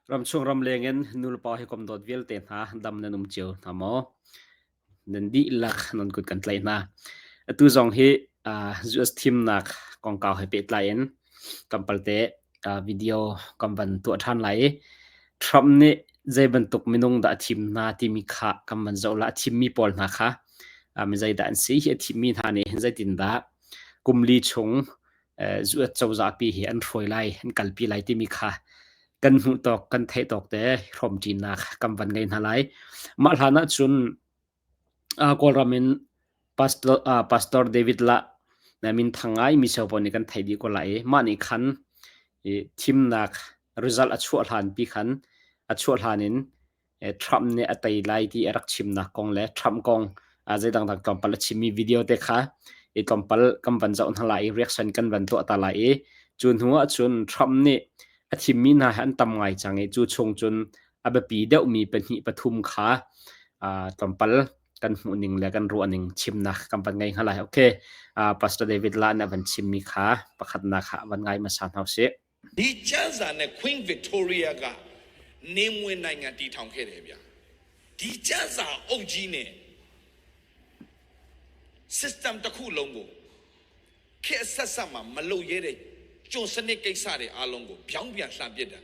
Ramchung ramleng in nulepa hawikom dawt vialte hna dam nan um cio hna maw? Nan dihlak nan kut kan tlaih hna. Atu zong hi US thimnak kongkau he pehtlai in tlawmpalte video kan van tuah ṭhan lai i Trump nih zei bantuk minung dah a thim hna timi kha kan van zoh la. A thimmi pawl hna kha mi zeidah an si hi a thimmi hna nih hin zeitindah kum li chung US cozahpi hi an hruai lai, an kalpi lai timi kha kan hmuh tawk, kan theih tawk te hrawmṭinak kan van ngei hna lai. Mah hlan ah cun Kawlram in Pastor, Pastor David Lah na min thang ngai mi sio nih kan theih dih ko lai i mah nih khan thimnak result a chuah hlan pi khan a chuah hlan in Trump nih a tei lai ti a rak chimnak kong le Trump kong zei dangdang tlawmpal a chimmi video te kha i tlawmpal kan van zoh hna lai i reaction kan van tuah ta lai i cu hnu ah cun Trump nih a thimmi hna hi an tam ngai cang i cu chung cun a biapi deuhmi pahnih pathum kha tlawmpal kan hmuh ning le kan ruah ning chimnak kan van ngei hna lai. Okay, Pastor David La nih a van chimmi kha pakhatnak kha van ngai hmasa hna usih. ဒီကျမ်းစာနဲ့ Queen Victoria ကနေဝင်နိုင်ငံတည်ထောင်ခဲ့တယ်ဗျဒီကျမ်းစာအုပ်ကြီးနဲ့ system တစ်ခုလုံးကိုခေတ်ဆက်ဆက်မှာမလုပ်ရဲတဲ့ကျွန်စနစ်ကိစ္စတွေအားလုံးကိုပြောင်းပြန်လှန်ပစ်တာ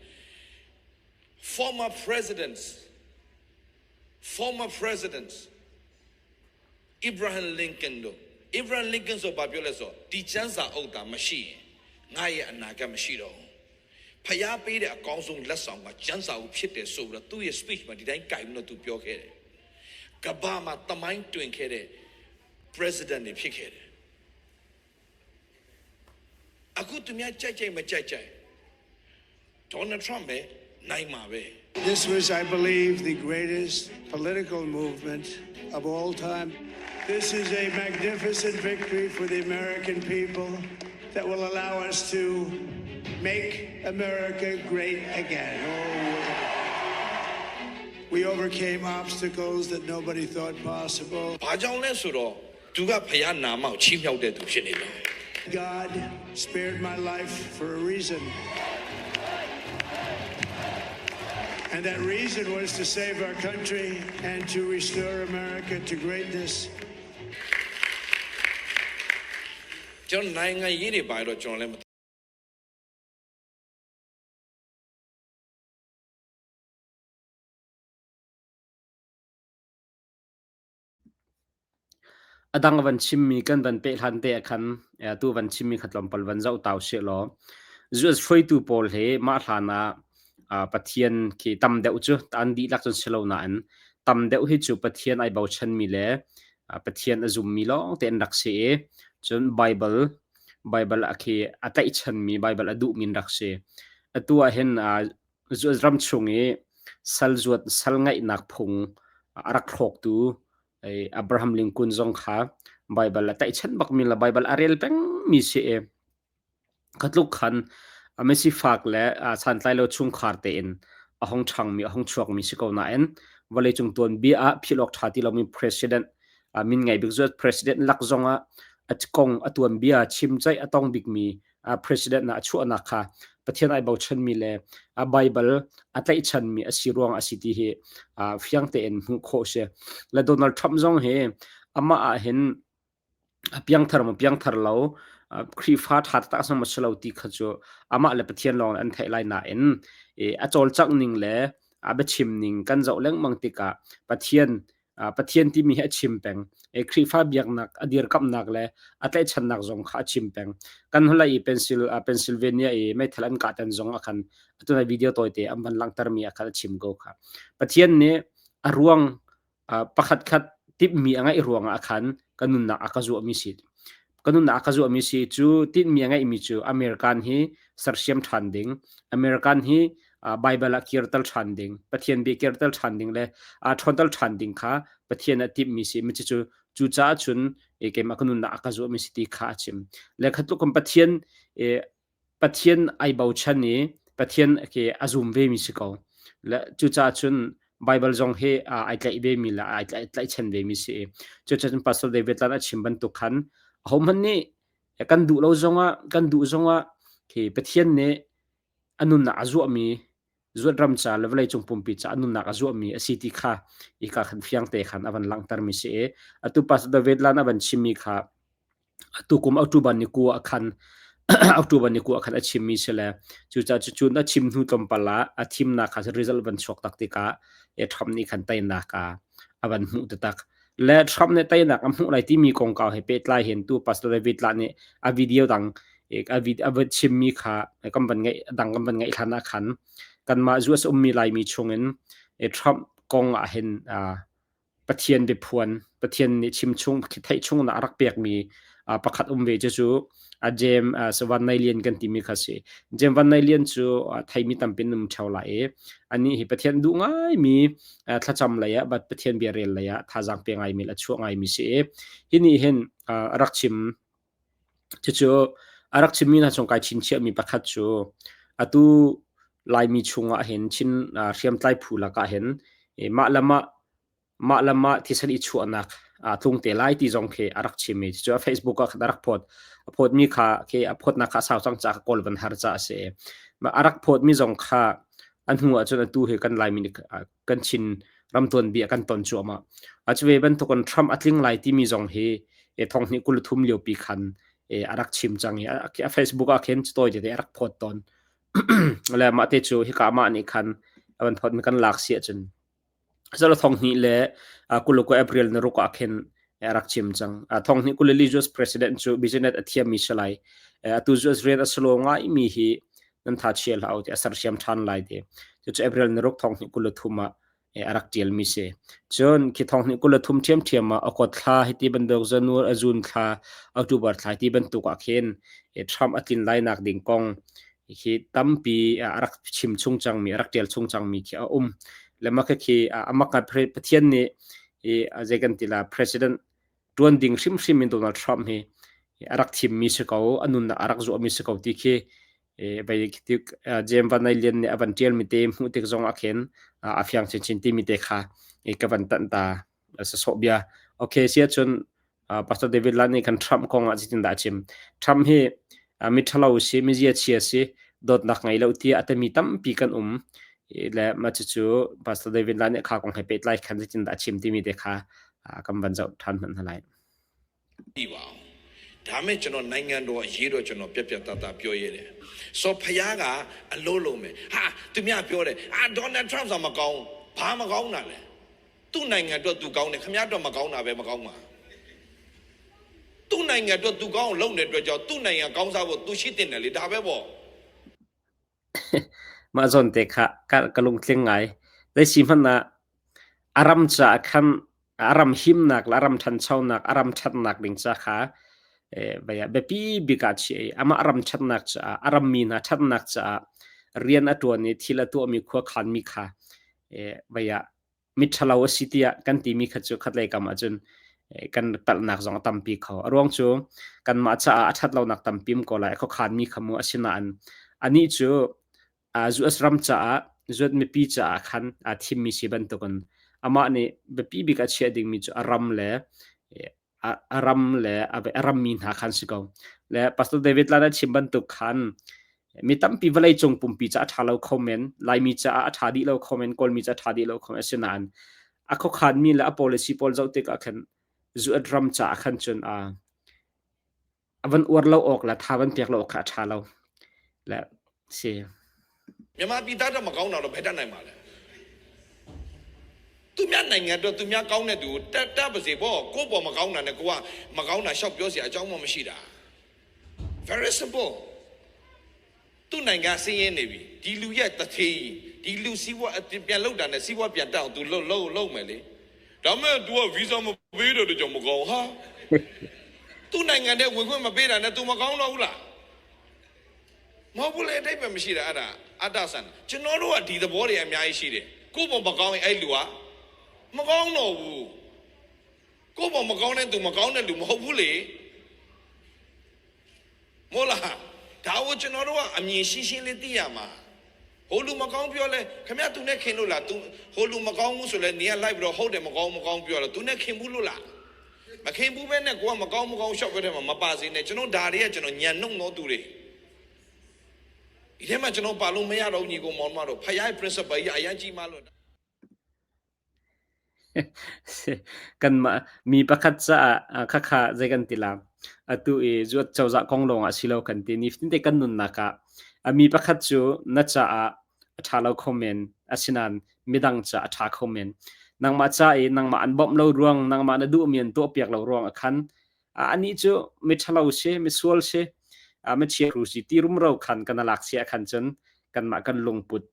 former presidents former presidents Abraham Lincoln တို့ Abraham Lincoln ဆိုဘာပြောလဲဆိုဒီကျမ်းစာအုပ်တာမရှိရင်ငါရဲ့အနာဂတ်မရှိတော့ဘူးဖျားပေးတဲ့အကောင်းဆုံးလက်ဆောင်ကကျမ်းစာအုပ်ဖြစ်တယ်ဆိုပြီးတော့သူ့ရဲ့ speech မှာဒီတိုင်းကြိုက်ပြီးတော့သူပြောခဲ့တယ်ကမ္ဘာမှာတမိုင်းတွင်ခဲ့တဲ့ president တွေဖြစ်ခဲ့တယ်အခုသူများကြိုက်ကြိုက်မကြိုက်ကြိုက် Donald Trump ပဲနိုင်မှာပဲ This was, I believe, the greatest political movement of all time. This is a magnificent victory for the American people that will allow us to make America great again. Oh, we overcame obstacles that nobody thought possible. ဘာကြောင့်လဲဆိုတော့သူကဖယားနာမောက်ချီးမြှောက်တဲ့သူဖြစ်နေတယ် God spared my life for a reason. And that reason was to save our country and to restore America to greatness. ကျွန်တော်နိုင်ငံရေးတွေပါတော့ကျွန်တော်လည်းမ A dang van chimmi kan van peh hlan te ah khan tu van chimmi kha tlawmpal van zoh ta usih law US hruaitu pawl hi mah hlan ah Pathian khi tam deuh cu an dihlak cun si lo nain tam deuh hi cu Pathian ai bochanmi le Pathian a zummi lawng te an rak si i cun Bible Bible a khi a tlaihchanmi Bible a duhmi an rak si. Atu ah hin ram chung i sal zuat sal ngaihnak phung a rak hrawktu Abraham Lincoln zong kha Baibal a tlaihchan bakmi le Baibal a rel pengmi si i kha tluk khan a misifak le santlai lo chungkhar tein a hong ṭhangmi a hong chuakmi si ko nain vawleicung tuanbia ah philh awk ṭha ti lomi president min ngei bik zuat president lak zong ah a kong a tuanbia chimceih a tong bikmi president ah a chuahnak kha Pathian ai bochanmi le a Bible a tlaihchanmi a si ruang a si ti hi fiang tein hmuh khawh si. Le Donald Trump zong hi amah ah hin a piangthar maw piangthar lo Khrihfa ṭha taktak a si lo ti kha cu amah le Pathian lawng an theih lai nain a cawlcangh ning le a biachim ning kan zoh lengmang tikah Pathian Pathian timi hi a chim peng. Khrihfa biaknak a dirkamhnak le a tlaihchannak zong kha a chim peng. Kan holai i Pencil, Pennsylvania i meithal an kahtan zong ah khan atuna video tawite an van langhtermi ah khan a chim ko kha. Pathian nih a ruang pakhat khat timhmi a ngeih ruangah khan ka nunnak a ka zuahmi si. Ka nunnak a ka zuahmi si cu tinhmi a ngeihmi cu American hi sersiam ṭhan ding, American hi Baibal ah kirter ṭhan ding, Pathian bia kirter ṭhan ding le ṭhawnter ṭhan ding kha Pathian a timhmi si. Mi cu cucaah cun keimah ka nunnak a ka zuahmi si ti kha a chim. Le kha tluk Pathian Pathian ai bochan i Pathian ke a zum vemi si ko. Le cucaah cun Baibal zong hi ai tlaih vemi le ai tlaihchan vemi si. Cucaah Pastor David Lan a chim bantuk khan ahohmanh nih kan duh lo zongah kan duh zongah khi Pathian nih a nunnak a zuahmi Zuat ram ca le vawleicung pumpi ca a nunnak a zuahmi a si ti kha hika khan fiang te khan a van langhtermi si i atu Pastor David Lan a van chimmi kha atu kum October ni ku ah khan October ni ku ah khan a chimmi si le cucaah cucun a chim hnu tlawmpal ah a thimnak kha result van chuak tak tikah Trump nih khan teinak a van hmuh taktak. Le Trump nih teinak a hmuh lai timi kongkau he pehtlai hin tu Pastor David Lah nih a video dang a va chimmi kha kan van ngaih dang kan van ngaih hlan ah khan kanmah US ummi Laimi chungin Trump kong ah hin Pathian biaphuan Pathian nih chim chung theih chung na a rak pekmi pakhat um ve cu James Van Nei Lian kan timi kha si. James Van Nei Lian cu theimi tampi um ṭheo lai i anih hi Pathian duh ngaimi thlacam lei ah but Pathian bia rel lei ah thazaang pe ngaimi le a chuah ngaimi si i hi nih hin a rak chim cucu a rak chimmi hna chung kai chinchiahmi pakhat cu atu Laimi chungah hin Chin hriamtlai phu lakah hin mah le mah mah le mah thisen i chuahnak aa tlung te lai ti zong khi a rak chim i cucu a Facebook ah khan a rak phawt. A phawtmi kha khi a phawtnak kha a sau cang caah ka kawl van har caah a si. A rak phawtmi zong kha a hnu ah cun atu hi kan Laimi nih kan Chin ram tuanbia kan ton cuahmah. A cu ve bantukin Trump a tling lai timi zong hi thong hnih 23 liopi khan a rak chim cang i a Facebook ah khin tawi tete a rak phawt tawn. Le mah te cu hika mah nih khan a van phawtmi kan lak si ahcun Zala thong hnih le 29 April ni ruk ah khin a rak chim cang. Thong hnih 24 US President cu business a thiammi si lai. Atu US rian a silo ngaimi hi nan tha chia hlah u ti a sersiam ṭhan lai ti. Cucu April ni ruk thong hnih 23 ah a rak ṭialmi si. Cun khi thong hnih 23 ṭhiamṭhiam ah August thla hiti bantuk January a June thla October thla ti bantuk ah khin Trump a tlin lai nak ding kong hi tampi a rak chim chung cangmi a rak ṭial chung cangmi khi a um. Le mah khi amak Pathian nih i zei kan ti la president ṭuan ding hrimhrim in Donald Trump hi a rak thimmi si ko a nunnak a rak zuahmi si ko ti khi vai James Van Lian nih a van ṭialmi te hmuh tik zong ah khin a fiang chinchin timi te kha ka van tanh ta sasawh bia. Okay, si ahcun Pastor David Lan nih khan Trump kong ah zeitindah a chim? Trump hi miṭhalo si, mizia chia si, dawtnak ngei lo tiah a timi tampi kan um. Le mah cucu Pastor David Lan nih kha kong he pehtlai khan zeitindah a chim timi te kha kan van zoh ṭhan hmanh hna lai. ပါအောင်ဒါမဲ့ကျွန်တော်နိုင်ငံတော်အရေးတော့ကျွန်တော်ပြက်ပြက်တတပြောရဲတယ်ဆိုဖယားကအလုံးလုံးမယ်ဟာသူများပြောတယ်အာဒေါ်နယ်ထရမ့်ဆိုမကောင်းဘာမကောင်းတာလဲသူ့နိုင်ငံအတွက်သူကောင်းတယ်ခမရတော့မကောင်းတာပဲမကောင်းပါသူ့နိုင်ငံအတွက်သူကောင်းအောင်လုပ်နေတဲ့အတွက်ကြောင့်သူ့နိုင်ငံကောင်းစားဖို့သူရှိတင်တယ်လေဒါပဲပေါ့ Mah zawn te kha ka lungtling ngai. Zei si hmanh ah a ram caah khan a ram himnak le a ram ṭhanchonak, a ram ṭhatnak ding ca kha biapi bik ah chiah i amah ram ṭhatnak caah, a rammi hna ṭhatnak caah rian a ṭuan i thil a tuahmi khuakhanmi kha miṭhalo a si tiah kan timi kha cu khatlei kam ahcun kan palhnak zong a tampi kho. A ruang cu kanmah caah a ṭhat lonak tampi um ko lai, a khuakhanmi kha mu asinain anih cu US ram caah zuat mipi caah khan aa thimmi si bantukin amah nih biapi bik a chiah dingmi cu a ram le a ram le a rammi hna khan si ko. Le Pastor David Lan a chim bantuk khan mi tampi vawleicung pumpi ca a ṭha lo kho men, Laimi caah a ṭha dih lo kho men, Kawlmi ca a ṭha dih lo kho men asinain a khuakhanmi le a policy pawl zoh tikah khan zuat ram caah khan cun a van uar lo awk le tha van pek lo awk kha a ṭha lo. Le si. မြန်မာပြည်သားတော့မကောင်းတော့ဘယ်တတ်နိုင်မှာလဲသူများနိုင်ငံတော့သူများကောင်းတဲ့သူတက်တက်ပါစေပေါ့ကိုယ့်ပေါ်မကောင်းတာနဲ့ကိုကမကောင်းတာရှောက်ပြောစရာအကြောင်းမှမရှိတာ very simple သူ့နိုင်ငံဆင်းရဲနေပြီဒီလူရဲ့တထေးဒီလူစီးပွားပြန်လောက်တာနဲ့စီးပွားပြန်တက်အောင် तू လှုပ်လှုပ်လှုပ်မယ်လေဒါမဲ့ तू ကဗီဇာမပေးတော့ကြောင့်မကောင်းဟာသူ့နိုင်ငံတဲ့ဝင်ခွင့်မပေးတာနဲ့ तू မကောင်းတော့ဘူးလားမဟုတ်ဘူးလေအတိတ်ပဲမရှိတာအဲ့ဒါအတ္တဆန်ကျွန်တော်တို့ကဒီသဘောတွေအများကြီးရှိတယ်ကိုယ့်ဘောမကောင်းရင်အဲ့လူကမကောင်းတော့ဘူးကိုယ့်ဘောမကောင်းတဲ့သူမကောင်းတဲ့လူမဟုတ်ဘူးလေမို့လားဒါကိုကျွန်တော်တို့ကအမြင်ရှင်းရှင်းလေးသိရမှာဟိုလူမကောင်းပြောလဲခမရသူနဲ့ခင်လို့လား तू ဟိုလူမကောင်းဘူးဆိုလဲနေကလိုက်ပြီးတော့ဟုတ်တယ်မကောင်းမကောင်းပြောတော့ तू နဲ့ခင်ဘူးလို့လားမခင်ဘူးပဲနဲ့ကိုကမကောင်းမကောင်းရှောက်ပြတဲ့မှာမပါစေနဲ့ကျွန်တော်ဒါတွေကကျွန်တော်ညံနှုံတော့သူတွေ။ ဒီထဲမှာကျွန်တော်ပါလို့မရတော့ညီကိုမောင်မတို့ဖယား principle ကြီးအရန်ကြီးမလို့ Kanmah mi pakhat caah khakha zei kan ti la. Atu i zuat cozah kong lawng ah si lo kan ti. Nifatinte kan nunnak ah mi pakhat cu na caah a ṭha lo kho men, asinain midang caah a ṭha kho men. Nangmah ca i nangmah an bawmh lo ruang, nangmah na duhmi an tuahpiak lo ruang ah khan anih cu miṭhalo si, misual si, michiahru si ti rumro khan kan lak si ah khan cun kanmah kan lungput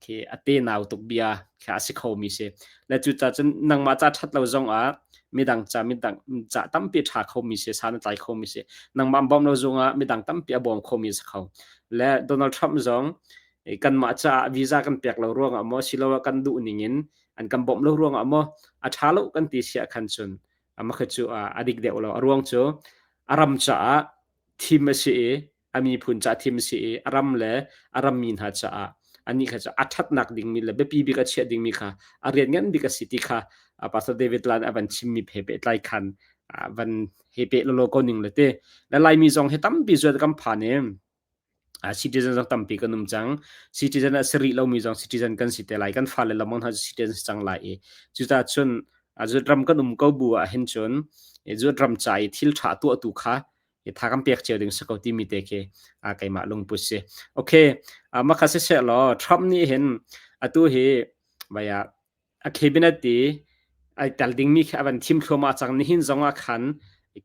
khi a tenau tuk bia kha a si khomi si. Le cucaah cun nangmah ca ṭhat lo zong ah midang ca midang ca tampi a ṭha khomi si, san a tlai khomi si. Nangmah bawmh lo zong ah midang tampi a bawm khomi a si kho. Le Donald Trump zong kanmah caah visa kan pek lo ruangah maw siloah kan duh ning in an kan bawmh lo ruangah maw a ṭha lo kan ti si ah khan cun mah cu a dik deuh lo. A ruang cu a ram caah thim a si i a miphun caah thim a si i a ram le a rammi hna caah anih kha cu a ṭhatnak dingmi le biapi bik a chiah dingmi kha a rian ngan bik a si ti kha Pastor David Lan a van chimmi he pehtlai khan van he peh lolo ko ning le te le Laimi zong hi tampi zuat kan phan i citizen zong tampi kan um cang. Citizen a si rih lomi zong citizen kan si te lai. Kan fale lamang hna cu citizen si cang lai i cucaah cun zuat ram kan um ko bu ah hin cun zuat ram ca i thil ṭha tuahtu kha tha kan pek cio ding si ko timi te khi keimah lungput si. Okay, mah kha siseh law Trump nih hin atu hi vaya a cabinet i ai tel dingmi khi a van thim thluahmah cang. Nihin zong ah khan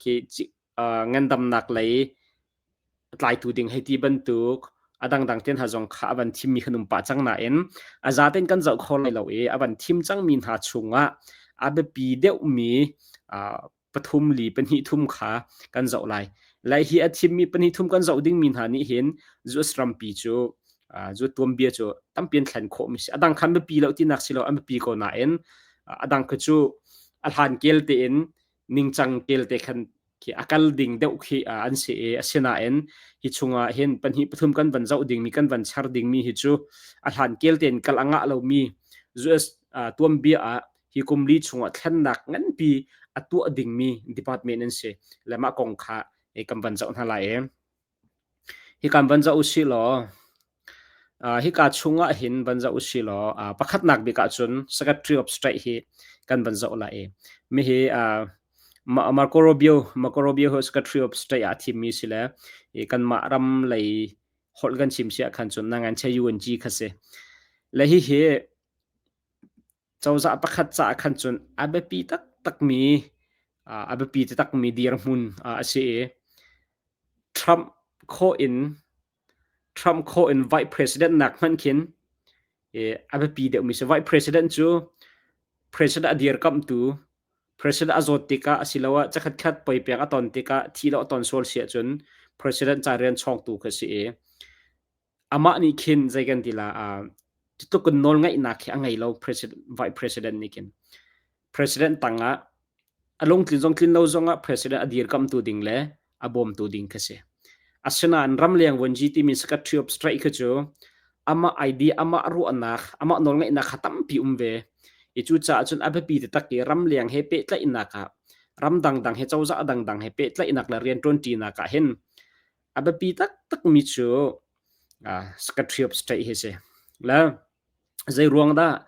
khi ngandamnak lei tlaitu ding hei ti bantuk a dangdang te hna zong kha a van thimmi kan um pah cang nain a zaten kan zoh kho lai lo i a van thim cangmi hna chungah a biapi deuhmi pathum li pahnih thum kha kan zoh lai. Lai hi a thimmi pahnih thum kan zoh dingmi hna nih hin US rampi cu zu tuanbia cu tampi an thlen khawh mi si. A dang khan biapi lo tinak si lo an biapi ko nain a dang kha cu a hlan kel tein ningcang kel te khan khi a kal ding deuh khi an si i asinain hi chungah hin pahnih pathum kan van zoh dingmi kan van char dingmi hi cu a hlan kel tein kal a ngah lomi US tuanbia ah hi kum li chungah thlennak nganpi a tuah dingmi department an si le mah kong kha kan van zoh hna lai i hi kan van zoh usih law hika chungah hin van zoh usih law pakhatnak bik ahcun Secretary of State hi kan van zoh lai i mi hi Marco Rubio Marco Rubio hi Secretary of State ah thimmi si le kanmah ram lei holh kan chim si ah khan cun nangan che UNG kha si le hi hi Cozah pakhat caah khan cun a biapi taktakmi a biapi taktakmi dirhmun a si i Trump khawh in Trump khawh in vice president nak hmanh khin a biapi deuhmi si. Vice president cu president a dirkamhtu, president a zawt tikah asiloah cakhatkhat poipek a ton tikah thi lo a ton sual si ahcun president ca rian chawngtu kha si i amah nih khin zei kan ti la tluk in nawlngeihnak hi a ngei lo president vice president nih khin president tangah a lungtlin zong tlin lo zongah president a dirkamtu ding le a bawmtu ding kha si asinain ramleng vuanci timi secretary of state kha cu amah ID amah ruahnak amah nawlngeihnak kha tampi um ve i cu caah cun a biapi taktak i ramleng he pehtlaihnak ah ram dangdang he cozah dangdang he pehtlaihnak le rianṭuanṭinak ah hin A biapi taktakmi cu Secretary of State hi si. Le zei ruang dah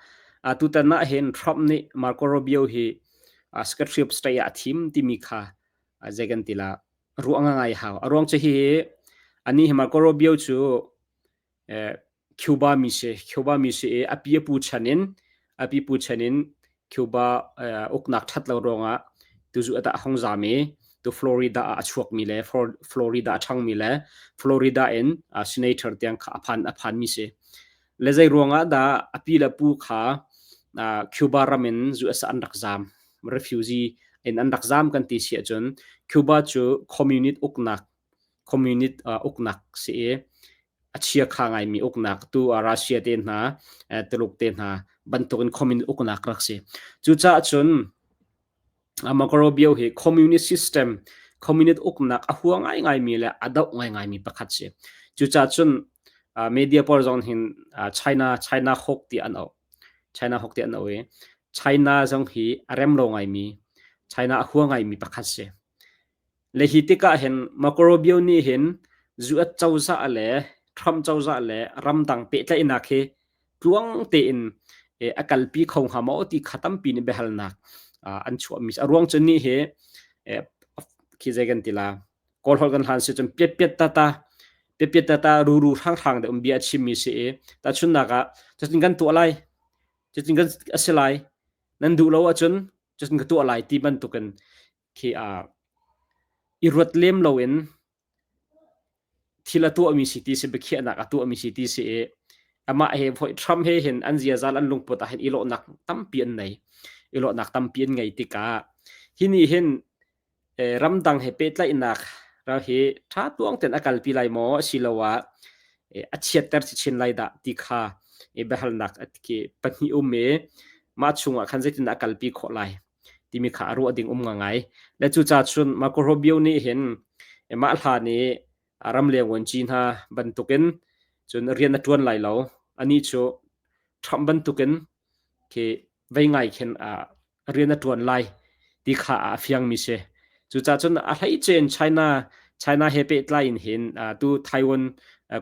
tutan ah hin Trump nih Marco Rubio hi Secretary of State ah a thim timi kha zei kan ti la ruah ngai hau. A ruang cu hi ani hi Marco Rubio cu Cuba mi si. Cuba mi si i a pi a pu chan in a pipu chan in Cuba uknak ṭhat lo ruangah tuzu ah a hung zaam i tu Florida ah a chuakmi le Florida a ṭhangmi le Florida in senator tiang kha a phan a phanmi si. Le zei ruangah dah a pi le pu kha Cuba ram in US an rak zaam refugee in an rak zaam kan ti si ahcun Cuba cu communist uknak communist uknak si i a chiakha ngaimi uknak tu Russia te hna Tuluk te hna bantukin communist uknak rak si. Cucaah cun Marco Rubio hi communist system communist uknak a hua ngaingaimi le a doh ngaingaimi pakhat si. Cucaah cun media pawl zong hin China China hawk ti an auh. China hawk ti an auh i China zong hi a rem lo ngaimi China a hua ngaimi pakhat si. Le hi tikah hin Marco Rubio nih hin US cozah le Trump cozah le ramdang pehtlaihnak hi tluang tein a kalpi kho hnga maw ti kha tampi nih biahalnak an chuahmi a ruang cu ni hi khi zei kan ti la Kawl holh kan hlan si cun piat piat tata piat piat tata ruru hrang hrang de um bia a chimmi si i tahchunnak ah cutin kan tuah lai cutin kan a si lai nan duh lo ahcun cutin ka tuah lai ti bantukin khi i ruat lem loin thil a tuahmi si ti si biakhiahnak a tuahmi si ti si i amah he voi Trump he hin an ziazal an lungput ah hin i lawhnak tampi an nei i lawhnak tampi an ngei tikah hi nih hin ramdang he pehtlaihnak ral hi ṭha tuang ten a kalpi lai maw asiloah a chiatter chin lai dah ti kha biahalnak khi pahnih um i mah chungah khan zeitindah a kalpi khawh lai timi kha a ruah ding um ngai. Le cucaah cun Marco Rubio nih hin mah hlan i ramleng vuanci hna bantukin cun rian a ṭuan lai lo. Anih cu Trump bantukin khi vei ngai khin rian a ṭuan lai ti kha a fiangmi si. Cucaah cun a hleice in China China he pehtlai in hin tu Taiwan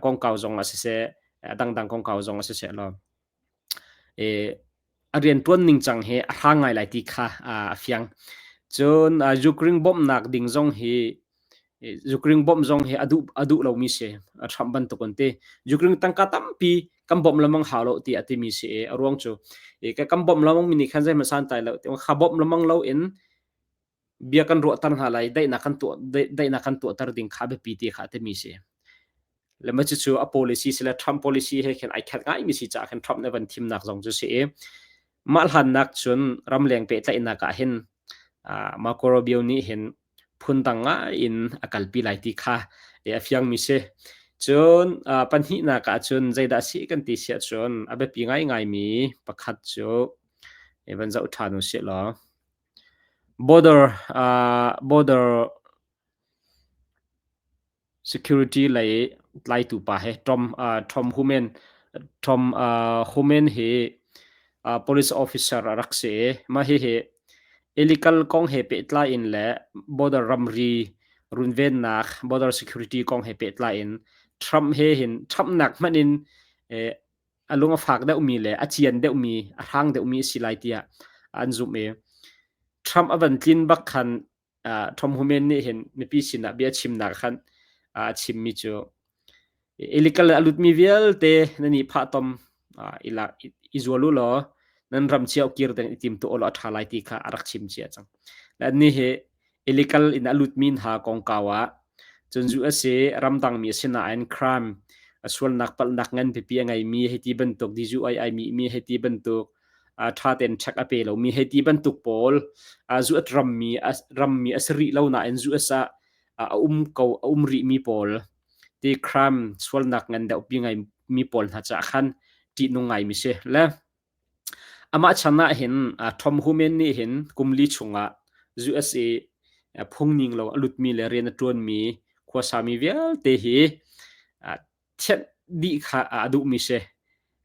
kongkau zong ah siseh, dangdang kongkau zong ah siseh law a rianṭuan ningcang hi a hrang ngai lai ti kha a fiang. Cun Ukraine bawmhnak ding zong hi Ukraine bawmh zong hi a duh lomi si. Trump bantuk an ti. Ukraine tangka tampi kan bawmh lengmang hau lo ti a timi si i a ruang cu kan bawmh lengmang mi nih khan zeihmanh santlai lo. Kha bawmh lengmang lo in bia kan ruahter hna lai daihnak kan tuah daihnak kan tuahter ding kha biapi ti kha timi si le ma cucu a policy si le Trump policy he khin ai khat ngai mi si caah khin Trump ne van thimnak zong cu si i mah hlannak cun ramleng pehtlaihnak ah hin Marco Rubio nih hin phundang ngai in a kalpi lai ti kha a fiang mi si cun pahnihnak ah cun zeidah si kan ti siah cun a biapi ngai ngai mi pakhat cu van zoh ṭhan u sih law Border security lei tlaitu pa he Tom Homan hi police officer a rak si i mah hihi illegal kong he pehtlai in le border ramri runvennak border security kong he pehtlai in Trump he hin Trump nak hmanh in a lung a fak deuhmi le a cian deuhmi a hrang deuhmi a si lai tiah an zumh i Trump a van tlin bak khan Tom Homan nih hin mipi sinah bia chimnak khan a chimmi cu illegal a lutmi vialte nan i phah tom i zual u law nan ram cio kir ding i tim tu law a ṭha lai ti kha a rak chim cia cang. Ni hi illegal in a lutmi hna kongkau ah cun USA ramdangmi a si nain crime a sualnak palhnak ngan pipi a ngeimi hei ti bantuk DUI ai mi hei ti bantuk ṭha tein check a pe lomi hei ti bantuk pawl US rammi rammi a si rih lo nain US ah a um ko a um rihmi pawl ti crime sualnak ngan deuh pi ngai mi pawl hna caah khan ṭihnung ngaimi si le Amah chan ahhin Tom Homan nih hin kum li chungah USA phungning lo a lutmi le rian a ṭuanmi khuasami vialte hi thianh dih kha a duhmi si.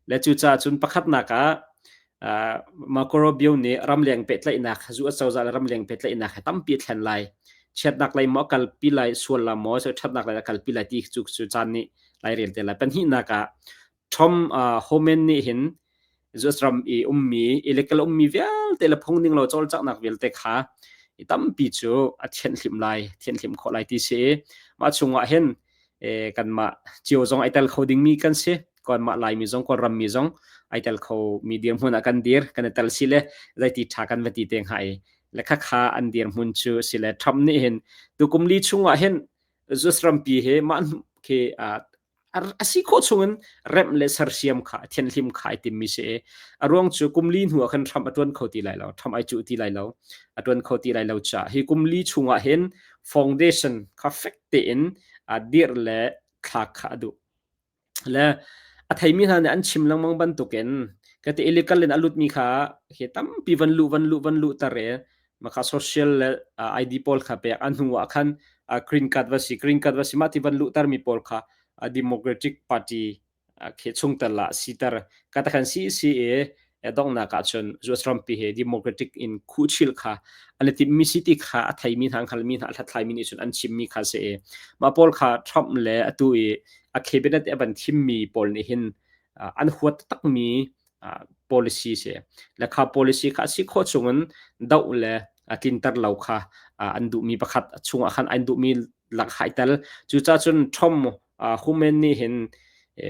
Le cucaah cun pakhatnak ah Marco Rubio nih ramleng pehtlaihnak, US cozah le ramleng pehtlaihnak hi tampi a thlen lai. Chiatnak lei maw a kalpi lai, sual la maw, ṭhatnak lei a kalpi lai ti cu caan nih lairel te lai. Pahnihnak ah Tom Homan nih hin US ram i ummi illegal ummi vialte le phungning lo cawlcanghnak vialte kha i tampi cu a thianhhlimh lai thianhhlimh khawh lai ti si i mah chungah hin kanmah cio zong ai tel kho dingmi kan si kanmah Laimi zong Kawlram mi zong ai tel kho mi dirhmun ah kan dir kan i tel si le zeiti ṭha kan va ti te hnga i le khakha an dirhmun cu si le Trump nih hin tukum li chungah hin US rampi he mah khi a si khawh chungin remh le sersiam kha thianhlim kha ai timmi si i a ruang cu kum li hnu ah khan Trump a tuan kho ti lai lo Trump ai cuh ti lai lo a tuan kho ti lai lo caah hi kum li chungah hin foundation kha fek tein a dirh le thlak kha a duh le a theimi hna nih an chim lengmang bantukin ka ti illegal in a lutmi kha hi tampi van luh van luh van luh tar i Maka social le ID pawl kha pek a hnu ah khan green card va si green card va si mah ti van luhter mi pawl kha Democratic Party khi chungtel ah siter ka ta khan si si i donghnak ah cun US rampi he Democratic in khuhchil kha an i timmi si ti kha a theimi hna hngalmi hna a hlathlaimi nih cun an chimmi kha si i mah pawl kha Trump le atu i A cabinet i a van thimmi pawl nih hin an huat takmi policy si. Le kha policy kha a si khawh chungin doh le tlinter lo kha an duhmi pakhat chungah khan an duhmi lak hai tel. Cucaah cun Trump Human nih hin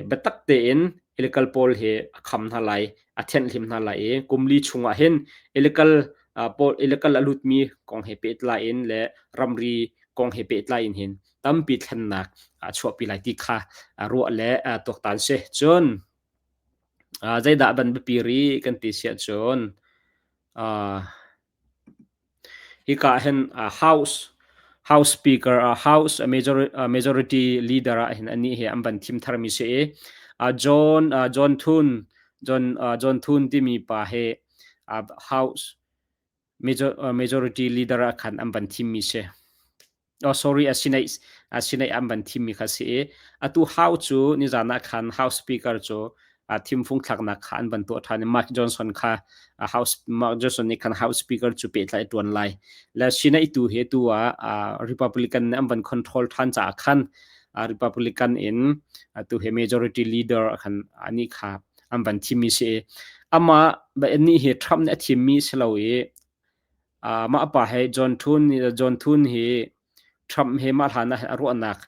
biatak tein illegal pawl hi a kham hna lai, a thianhhlim hna lai i kum li chungah hin illegal pawl illegal a lutmi kong he pehtlai in le ramri kong he pehtlai in hin tampi thlennak a chuahpi lai ti kha ruah le tuaktan si. Cun zeidah ban biapi rih kan ti siah cun hika ah hin House House Speaker House Majority Leader ah hin anih hi an van thim tharmi si i John John Thune John John Thune timi pa hi House Majority Leader ah khan an van thimmi si. Oh sorry a Senate a Senate an van thimmi kha si i atu House cu nizan ah khan House Speaker cu thimfung thlaknak kha an van tuah ṭhan i Mike Johnson kha House Mike Johnson nih khan House Speaker cu pehtlai a ṭuan lai. Le Senate tu hi tu ah Republican nih an van control ṭhan caah khan Republican in atu hi majority leader khan anih kha an van thimmi si i amah nih hi Trump nih a thimmi si lo i mah pa he John Thune John Thune hi Trump he mah hlan ah a ruahnak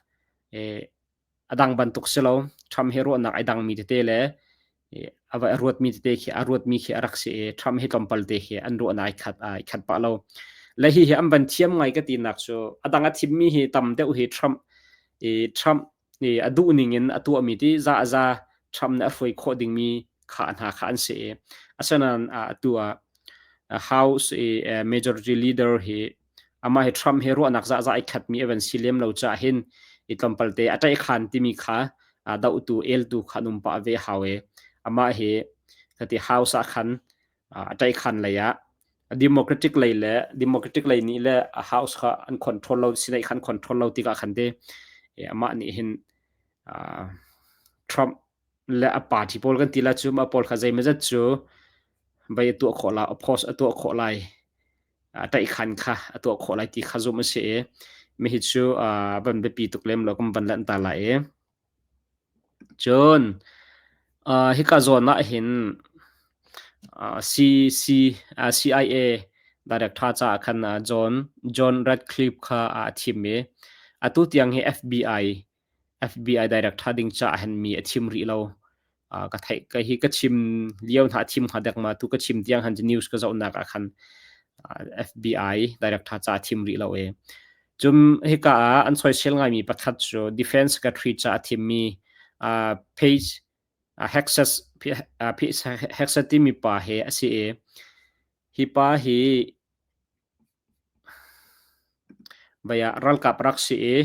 a dang bantuk si lo. Trump he ruahnak ai dangmi tete le a va ruatmi tete khi a ruatmi khi a rak si i Trump he tlawmpal te khi an ruahnak ai khat ai khat pah lo. Le hi hi an van thiam ngai ka tinak cu a dang a thimmi hi tam deuh hi Trump i Trump i a duh ning in a tuahmi ti za a za Trump nih a hruai khawh dingmi kha hna kha an si i asinain atu ah House i majority leader hi amah hi Trump he ruahnak zahzah ai khatmi a van si lem lo caah hin i tlawmpal te a ṭaihkhan timi kha dohtu eltu kha an um pah ve hau i amah hi khati House ah khan a ṭaihkhan lei ah Democratic lei le Democratic lei nih le a House kha an control lo Senate kha an control lo tikah khan te amah nih hin Trump le a party pawl kan ti la cu mah pawl kha zeimawzat cu vei a tuah khawh lai oppose a tuah khawh lai ṭaihkhan kha a tuah khawh lai ti kha zumh a si i mihi cu van biapi tuk lem lo kan van lanh ta lai i cun hika zawn ah hin C C CIA director caah khan John John Ratcliffe kha a thim i atu tiang hi FBI FBI director ding caah hin mi a thim rih lo. Ka theih ka hi ka chim lio hna thim hnga dek ma tu ka chim tiang han news ka zohnak ah khan FBI director ca thim rih lo e. Cum hika ah an soisel ngaimi pakhat cu defense secretary ca a thimmi Page Hexas Hexas timi pa he a si i hi pa hi Vai ah ralkap rak si i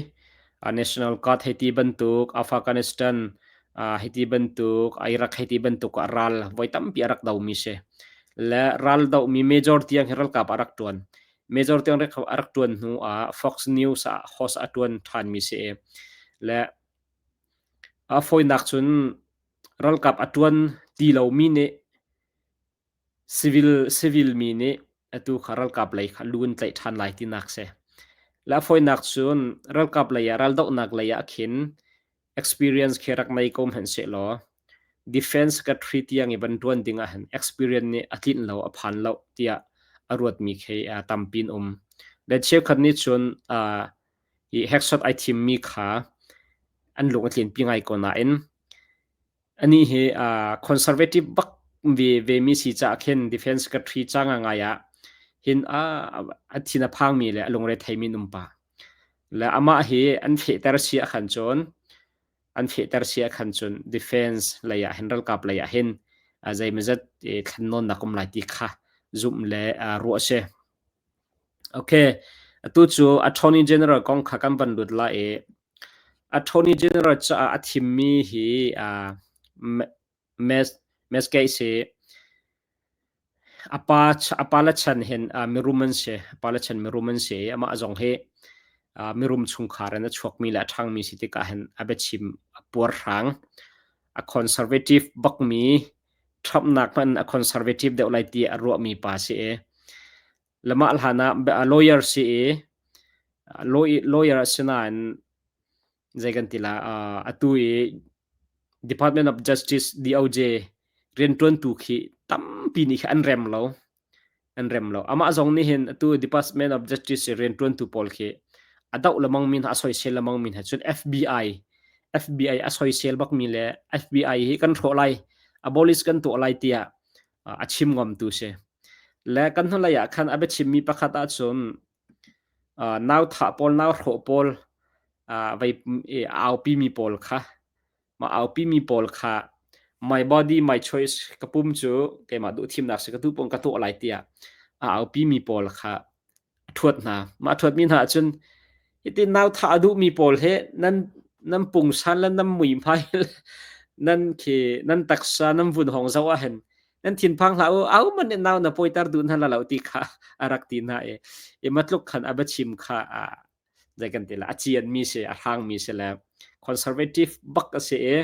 National Guard hei ti bantuk, Afghanistan hei ti bantuk, Iraq hei ti bantuk ah ral voi tampi a rak domi si. Le ral dohmi major tiang hi ralkap a rak ṭuan. Major tiang a rak ṭuan hnu ah Fox News ah host a ṭuan ṭhanmi si i le a fawinak cun ralkap a ṭuan ti lomi nih Civil civil mi nih atu kha ralkap lei kha lu an tlaih ṭhan lai tinak si. Le a fawinak cun ralkap lei ah raldohnak lei ah khin experience khi rak nei ko hmanh sehlaw defense secretary tiang i van ṭuan ding ah hin experience nih a tlinh lo a phan lo tiah a ruatmi khi tampi an um. Le cheukhat nih cun hi hackshot ai thimmi kha an lung a tlinpi ngai ko nain Anih hi conservative bak ve vemi si caah khin defense secretary ca ngangai ah hin a thin a phangmi le a lungre theimi an um pah. Le amah hi an fehter si ah khan cun an fehter si ah khan cun defense lei ah hin ralkap lei ah hin zeimawzat thlennawnnak um lai ti kha zumh le ruah a si. Okay, atu cu Attorney General kong kha kan van lut lai i Attorney General caah a thimmi hi Mesgay si. A pa a pa le chan hin mirum an si. A pa le chan mirum an si i amah zong hi mirum chungkhar in a chuakmi le a ṭhangmi si tikah hin a biachim a puarhrang. A conservative bakmi Trump nak hmanh a conservative deuh lai ti a ruahmi pa si i le mah hlan ah lawyer si i lawyer a si nain Zei kan ti la atu i Department of Justice DOJ rianṭuantu khi tampi nih khi an rem lo. An rem lo. Amah zong nih hin atu Department of Justice i rianṭuantu pawl khi a doh lemang mi hna, a soisel lemang mi hna cun FBI FBI a soisel bakmi le FBI hi kan hrawh lai, abolish kan tuah lai tiah a chim ngomtu si. Le kan hnulei ah khan a biachimmi pakhat ahcun nau thah pawl, nau hrawh pawl, vei aupi mi pawl kha mah aupi mi pawl kha my body my choice ka pum cu keimah duh thimnak si ka tu pong ka tuah lai tiah a aupi mi pawl kha a ṭhuat hna. Mah a ṭhuatmi hna ahcun hitin nau thah a duhmi pawl he nan nan pungsan le nan muihmai nan khi nan taksa nan vun hong zoh ahhin nan thinphang hlah u au man nih nau na pawiter duh hna la lo ti kha a rak ti hna i i matluk khan a biachim kha a zei kan ti la a cian mi si a hrang mi si le conservative bak a si i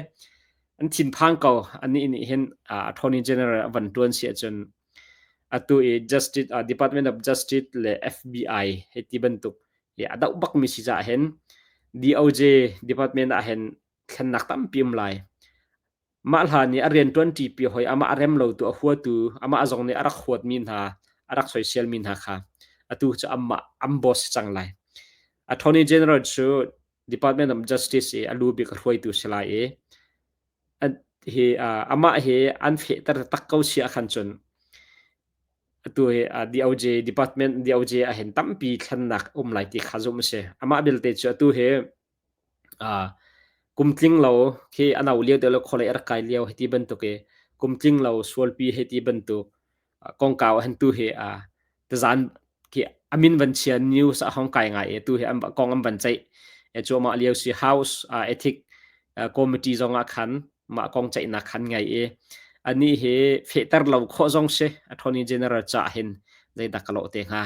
an thinphang ko anih nih hin attorney general a van tuan si ahcun atu i justice department of justice le FBI hei ti bantuk hi a doh bak mi si caah hin DOJ department ah hin thlennak tampi um lai. Mah hlan i a rianṭuan ṭipi hoi amah a rem lotu a huatu amah zong nih a rak huatmi hna a rak soiselmi hna kha atu cu amah an boss cang lai. Attorney General cu Department of Justice i a lu bik a hruaitu si lai i hi amah hi an fehter tak ko si ahkhan cun atu hi DOJ department DOJ ah hin tampi thlennak um lai ti kha zumh a si. Amah belte cu atu hi kum tling lo khi a no lio te le khualei a rak kai lio hiti bantuk i kum tling lo sualpi hiti bantuk kongkau ah hin tu hi tazan khi a min van chia news a hong kai ngai i tu hi an kong an van ceih cuahmah lio si House Ethic Committee zong ah khan mah kong ceihnak khan ngai i anih hi fehter lo khawh zong si Attorney General ca hin zeidah ka lawh te hnga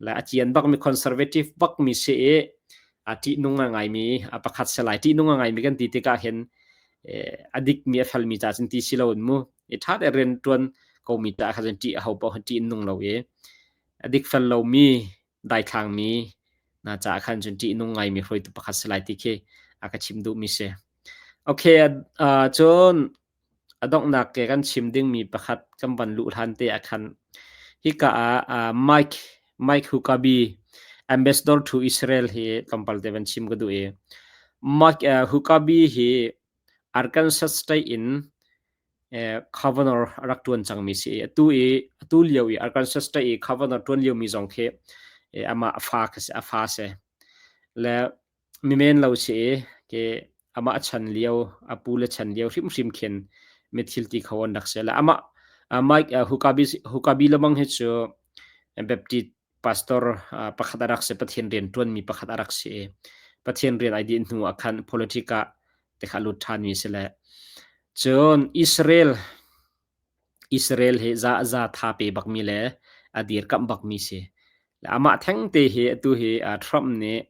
le a cian bakmi conservative bakmi si i a ṭihnung a ngaimi a pakhat si lai ṭihnung a ngaimi kan ti tikah hin a dikmi a felmi ca cun ti si lo in mu i ṭha te rian ṭuan komi ta kha cun ṭih a ho paoh ṭih in nung lo i a dik fel lomi daithlangmi na ca khan cun ṭihnung ngaimi hruaitu pakhat si lai ti khi a ka chim duhmi si. Okay, cun A donghnak ke kan chim dingmi pakhat kan van luh hlan te ah khan hika ah Mike Mike Huckabee ambassador to Israel hi tlawmpal te van chim ka duh i Mike Huckabee hi Arkansas State in governor a rak ṭuan cangmi si i atu i atu lio i Arkansas State i governor ṭuan liomi zong khi amah a fa kha si a fa si. Le Mimen lo si i ke amah chan lio a pu le chan lio hrimhrim khin mi thil ti kho an rak si. Le amah Mike Huckabee Huckabee lemang hi cu Baptist pastor pakhat a rak si Pathian rian ṭuanmi pakhat a rak si i Pathian rian ai dinh hnu ah khan politic ah te kha lut ṭhanmi si le cun Israel Israel hi za za tha pe bakmi le a dirkamh bakmi si. Amah thengte hi atu hi Trump nih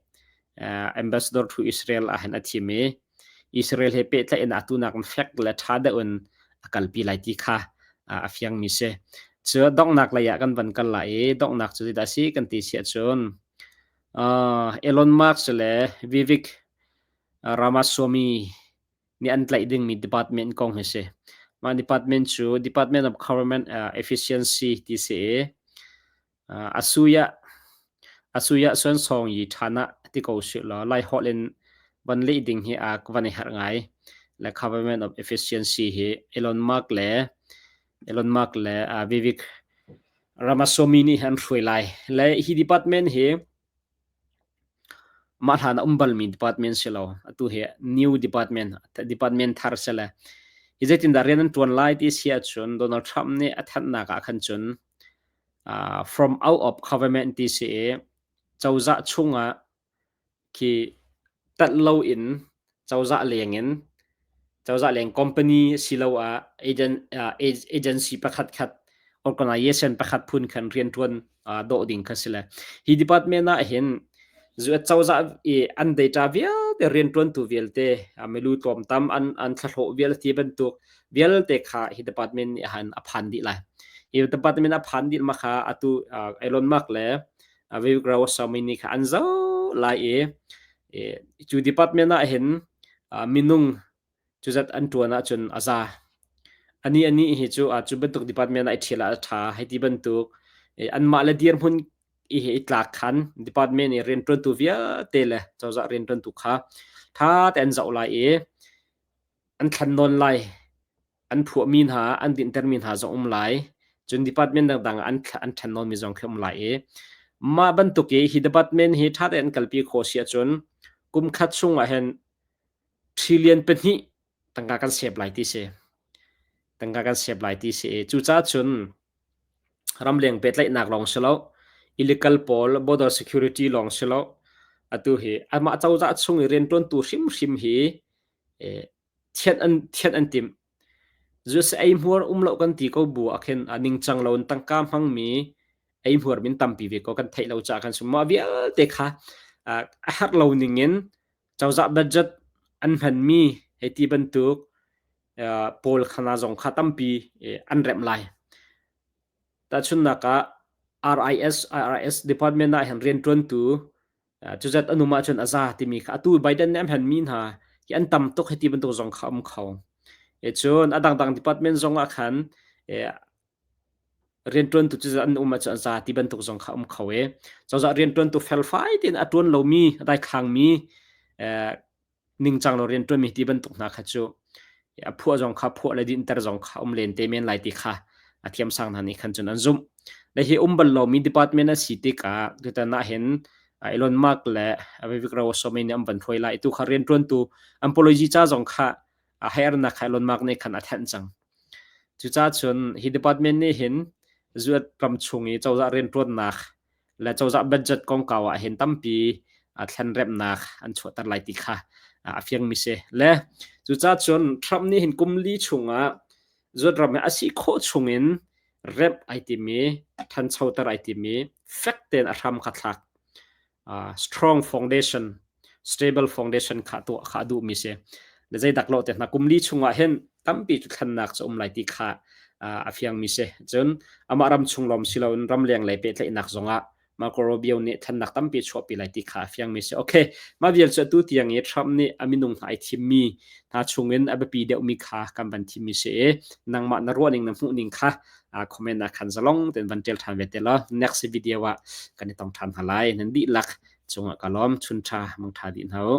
ambassador to Israel ah hin a thim i Israel he pehtlaih in atu nak fek le ṭha deuh in a kalpi lai ti kha a fiangmi si. Cu donghnak lei ah kan van kal lai i donghnak cu zeidah a si kan ti si ahcun Elon Musk le Vivek Ramaswamy nih an tlaih dingmi department kong hi si. Mah department cu Department of Government Efficiency ti si i asuya asuya suan song yi ṭhan ah ti ko sih law Lai holh in van leh ding hi a van i harh ngai. Le Government of Efficiency hi Elon Musk le Elon Musk le Vivek Ramaswamy nih an hruai lai. Le hi department hi Mah hlan a um balmi department si lo. Atu hi new department, department thar si le hi zeitindah rian an ṭuan lai ti si ahcun Donald Trump nih a thanhnak ah khan cun from out of government ti si i cozah chungah khi tanh loin cozah leng in cozah leng company siloah agency pakhat khat organization pakhat phun khan rianṭuan dawh ding kha si le hi department ah hin cozah i an data vialte rianṭuantu vialte milu tlawmtam an an thlahlawh vialte bantuk vialte kha hi department nih han a phan dih lai. Hi department a phan dih ma kha atu Elon Musk le Vivek Ramaswamy nih kha an zoh lai i. Cu department ah hin minung cuzat an ṭuan ahcun a za. Anih anih hi cu cu bantuk department ah i ṭhial ah a ṭha hei ti bantuk anmah le dirhmun i he i tlak khan department i rianṭuantu vialte le cozah rianṭuantu kha ṭha tein an zoh lai i an thlan nawn lai. An phuahmi hna, an dinhtermi hna zong um lai. Cun department dangdang ah an an ṭhen nawnmi zong khi um lai i mah bantuk i hi department hi ṭha tein an kalpi khawh si ahcun kum khat chung ah hin trillion pahnih tangka kan save lai ti si. Tangka kan save lai ti si i cucaah cun ramleng pehtlaihnak lawng si lo, illegal pawl border security lawng si lo, atu hi amah cozah chung i rianṭuantu hrimhrim hi thianh an thianh an timh. Zeus eihmuar um lo kan ti ko bu ah khin a ningcang lo in tangka hmangmi eihmuar min tampi ve ko kan theih lo caah kan sum. Mah vialte kha a herh lo ning in cozah budget an hmanmi hei ti bantuk pawl khana zong kha tampi an remh lai. Tahchunhnak ah RIS IRS department ah hin rianṭuantu cuzat an um ahcun a za timi kha atu Biden nih a hmanmi hna hi an tam tuk hei ti bantuk zong kha um kho. Cun a dangdang department zong ah khan rianṭuantu cu an um ahcun a za ti bantuk zong kha um kho i cozah rianṭuantu felfai tein a ṭuan lomi a daithlangmi ningcang lo rianṭuanmi ti bantuk hna kha cu a phuah zong kha phuah le dinhter zong kha um len te men lai ti kha a thiamsang hna nih khan cun an zumh. Le hi um bal lomi department a si tikah tutan ah hin Elon Musk le Vivek Ramaswamy nih an van hruai lai. Tu kha rianṭuantu apology ca zong kha a hernak kha Elon Musk nih khan a thanh cang. Cucaah cun hi department nih hin zuat ram chung i cozah rianṭuannak le cozah budget kongkau ah hin tampi thlenremhnak an chuahter lai ti kha a fiangmi si. Le cucaah cun Trump nih hin kum li chungah zuat ram hi a si khawh chungin remh ai tim i ṭhanchoter ai tim i fek tein a hram kha thlak. Strong foundation, stable foundation kha tuah kha a duhmi si. Le zeidak lo te hna kum li chungah hin tampi cu thlennak cu um lai ti kha a fiangmi si. Cun amah ram chung lawng si loin ramleng lei pehtlaihnak zongah Marco Rubio nih thlennak tampi chuahpi lai ti kha a fiangmi si. Okay, mah vial cu atu tiang i Trump nih a minung hna ai thimmi hna chungin a biapi deuhmi kha kan van thimmi si i nangmah na ruahning na hmuhning kha comment ah khan zalong tein van ṭial ṭhan ve te law next video ah kan i tong ṭhan hna lai. Nan dihlak cungah ka lawm. Chun ṭha, mang ṭha dih hna u.